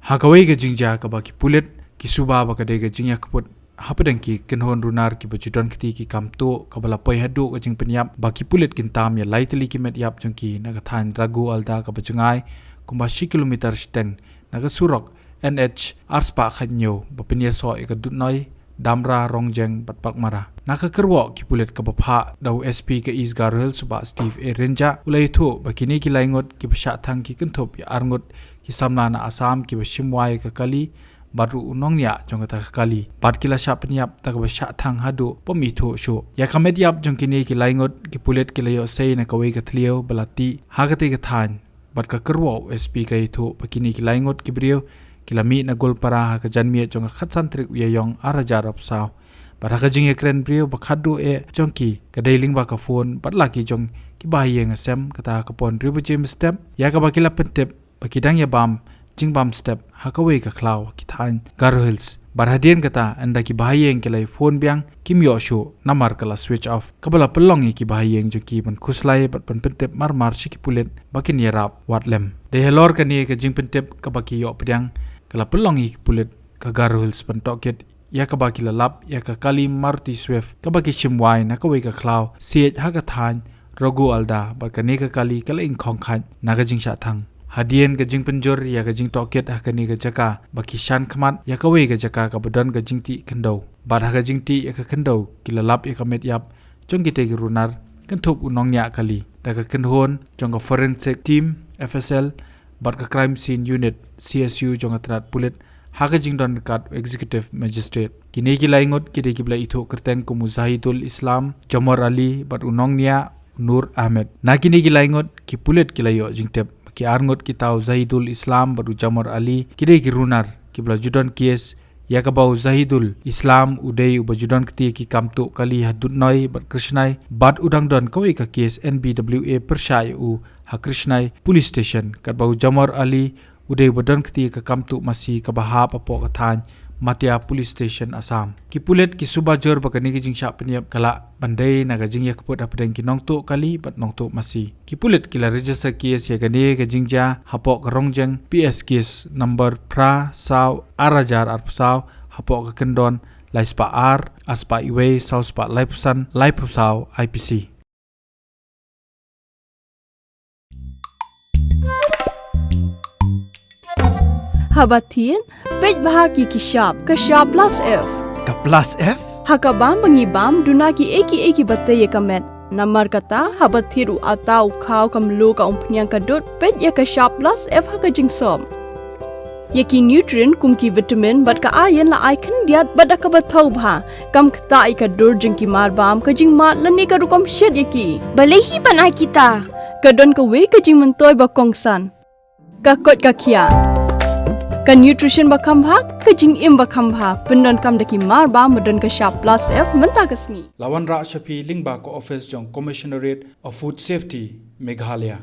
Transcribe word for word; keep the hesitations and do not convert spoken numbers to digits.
Ha kawei ka jingjia kaba ki pulit ki suba ba ka dei ka jingïakput hapdeng ki kynhun runar kiba ju don kti ki kam tuh, kaba la poi haduh ka jingpynïap ba ki pulit kin tam ïa lai tylli ki met ïap jong ki na ka thaiñ Ragu Alda kaba jngai kumba shi kilometer shiteng na ka surok N H ar spah khathynñiew ba pynïasoh ïa ka Dudnoi, Damra, Rongjeng bad Baghmara. Na ka kyrwoh ki pulit kaba phah da u S P ka East Garo Hills u Bah Steve A Rynjah u la ïathuh ba kine ki lai ngut kiba shah thang ki kynthup ïa ar ngut ki samla na Assam kiba shim wai ïa ka kali bad ruh u nongñiah jong kata ka kali, bad ki la shah pynïap da kaba shah thang haduh bym ithuh shuh. Ïa ka met ïap jong kine ki lai ngut ki pulit ki la ïoh sei na kawei ka thliew ba la tih ha katei ka thaiñ. Bad ka kyrwoh u S P ka ïathuh ba kine ki lai ngut ki briew ki la mih na Goalpara ha ka janmiet jong ka khatsan tarik u Ïaïong ar hajar arphew saw. Bad ha ka jingïakren briew ba khatduh eh jong ki ka dei lyngba ka phone bad la ki jong ki bahaïing ha sem kata ha ka por hynriew baje mynstep, ïa kaba ki la pyntip ba ki dang ïa bam jingbam step ha kawei ka khlaw ha ki thaiñ Garo Hills. Bad hadien kata, ynda ki bahaïing ki la ïa phone biang, kim ïoh shuh namar ka la switch off, kaba la pynlong ïa ki bahaïing jong ki ban khuslai bad ban pyntip marmar sha ki pulit ba kin ïarap wat lem. Dei halor kane ka jingpyntip kaba ki ïoh pdiang, ka la pynlong ïa ki pulit ka Garo Hills ban tohkit ïa kaba ki la lap ïa ka kali Maruti Swift kaba ki shim wai na kawei ka khlaw siej ha ka thaiñ Ragu Alda, bad kane ka kali ka la ingkhong khat na ka jingshah thang. Hadien ka jingpynjur ïa ka jingtohkit ha kane ka jaka, ba ki shan khmat ïa kawei ka jaka kaba don ka jingtih khyndew, bad ha ka jingtih ïa ka khyndew ki la lap ïa ka met ïap jong kitei ki runar kynthup u nongñiah kali da ka kynhun jong ka Forensic Team, F S L, bad ka Crime Scene Unit, C S U, jong ka tnat pulit ha ka jingdon ryngkat u Executive Magistrate. Kine ki lai ngut ki dei kiba la ithuh kyrteng kum u Zahidul Islam, Jamor Ali bad u nongñiah u Nur Ahmed. Na kine ki lai ngut ki pulit ki la ïoh jingtip ba ki ar ngut kita u Zahidul Islam bad u Jamor Ali ki dei ki runar kiba la ju don kes, ïa kaba u Zahidul Islam u dei uba ju don kti ki kam tuh kali ha Dudnoi bad Krishnai, bad u dang don kawei ka kes N B W A pyrshah ïa u ha Krishnai Police Station, katba u Jamor Ali u dei uba don kti ka kam tuh masi kaba hap hapoh ka thaiñ Matia Police Station, Assam. Ki pulit ki suba jur ba kane ka jingshah pynïap ka lah ban dei na ka jingïakput hapdeng ki nongtuh kali bad nongtuh masi. Ki pulit ki la register kes ïa kane ka jingjia hapoh ka Rongjeng P S case number phra saw ar hajar arphew saw hapoh ka kyndon lai spah ar, ar spah iwei, saw spah laiphew san, laiphew saw I P C. Haba thied, peit bha ïa ki shap, ka shap plus F. Ka plus F? Ha ka bam ba ngi bam, duna kiei kiei kiba tei ïa ka met. Namar kata, haba thied u atta, u khaw, ka mluh, ka umphniang, ka dud, peit ïa ka shap plus F ha ka jingsop. Ïa ki nutrient kum ki vitamin bad ka iron la ai khyndiat bad da kaba thaw bha. Kam ktah ïa ka dur jong ki marbam, ka jingmad lane ka rukom shet ïa ki. Balei hi ban ai kita? Ka don kawei ka jingmyntoi ba kongsan. Ka koit ka khiah. Ka nutrition ba kham bha, ka jingim ba kham bha. Pyndonkam da ki marbam ba don ka shap plus F mynta ka sngi. La wanrah sha phi lyngba ka office jong Commissionerate of Food Safety, Meghalaya.